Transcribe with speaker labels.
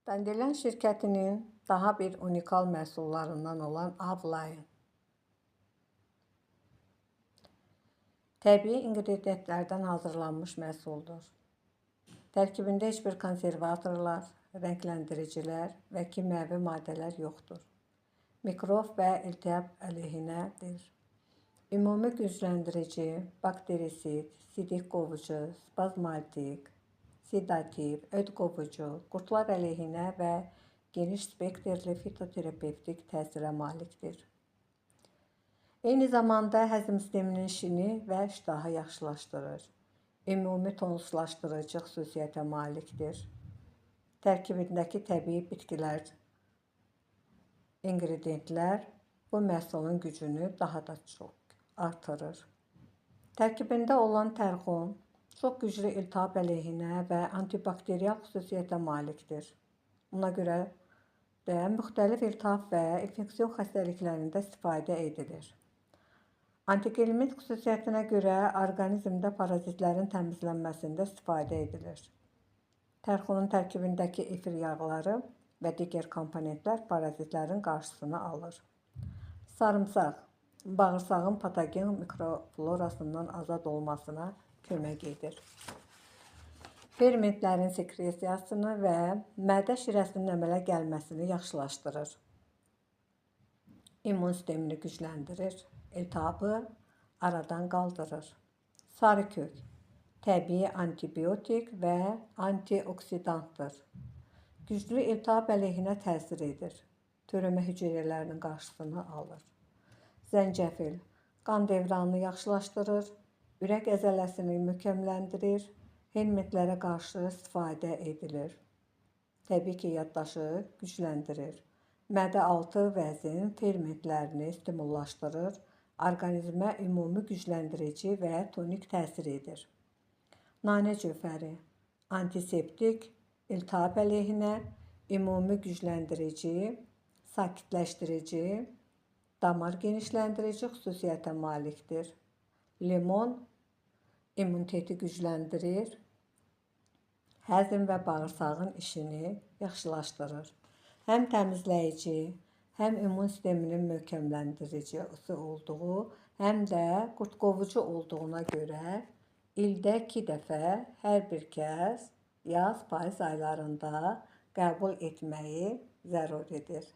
Speaker 1: Dandelion şirkətinin daha bir unikal məhsullarından olan Avline. Təbii inqrediyentlərdən hazırlanmış məhsuldur. Tərkibində heç bir konservatorlar, rəngləndiricilər və kimyəvi maddələr yoxdur. Mikrob və iltihab əleyhinədir. Ümumi gücləndirici, bakterisid, sidik qovucu, spazmolitik, sedativ, öd qovucu, qurdlar əleyhinə və geniş spektrli fitoterapevtik təsirə malikdir. Eyni zamanda həzm sisteminin işini və iştahı yaxşılaşdırır. Ümumi tonuslaşdırıcı xüsusiyyətə malikdir. Tərkibindəki təbii bitkilər, inqrediyentlər bu məhsulun gücünü daha da çox artırır. Tərkibində olan tərxun çox güclü iltihab əleyhinə və antibakterial xüsusiyyətə malikdir. Buna görə də müxtəlif iltihab və infeksion xəstəliklərində istifadə edilir. Antigelmint xüsusiyyətinə görə orqanizmdə parazitlərin təmizlənməsində istifadə edilir. Tərxunun tərkibindəki efir yağları və digər komponentlər parazitlərin qarşısını alır. Sarımsaq bağırsağın patogen mikroflorasından azad olmasına kömək edir. Fermentlərin sekresiyasını və mədə şirəsinin əmələ gəlməsini yaxşılaşdırır. İmmun sistemini gücləndirir, iltihabı aradan qaldırır. Sarı kök təbii antibiotik və antioksidantdır. Güclü iltihab əleyhinə təsir edir. Törəmə hüceyrələrinin qarşısını alır. Zəncəfil qan dövranını yaxşılaşdırır, ürək əzələsini möhkəmləndirir, helmintlərə qarşı istifadə edilir. Təbii ki, yaddaşı gücləndirir. Mədə altı vəzin fermentlərini stimullaşdırır, orqanizmə ümumi gücləndirici və tonik təsir edir. Nanə cövhəri antiseptik, iltihab əleyhinə, ümumi gücləndirici, sakitləşdirici, damar genişləndirici xüsusiyyətə malikdir. Limon immuniteti gücləndirir, həzm və bağırsağın işini yaxşılaşdırır. Həm təmizləyici, həm immun sisteminin möhkəmləndiricisi olduğu, həm də qurdqovucu olduğuna görə ildə 2 dəfə hər bir kəs yaz, payız aylarında qəbul etməyi zəruridir.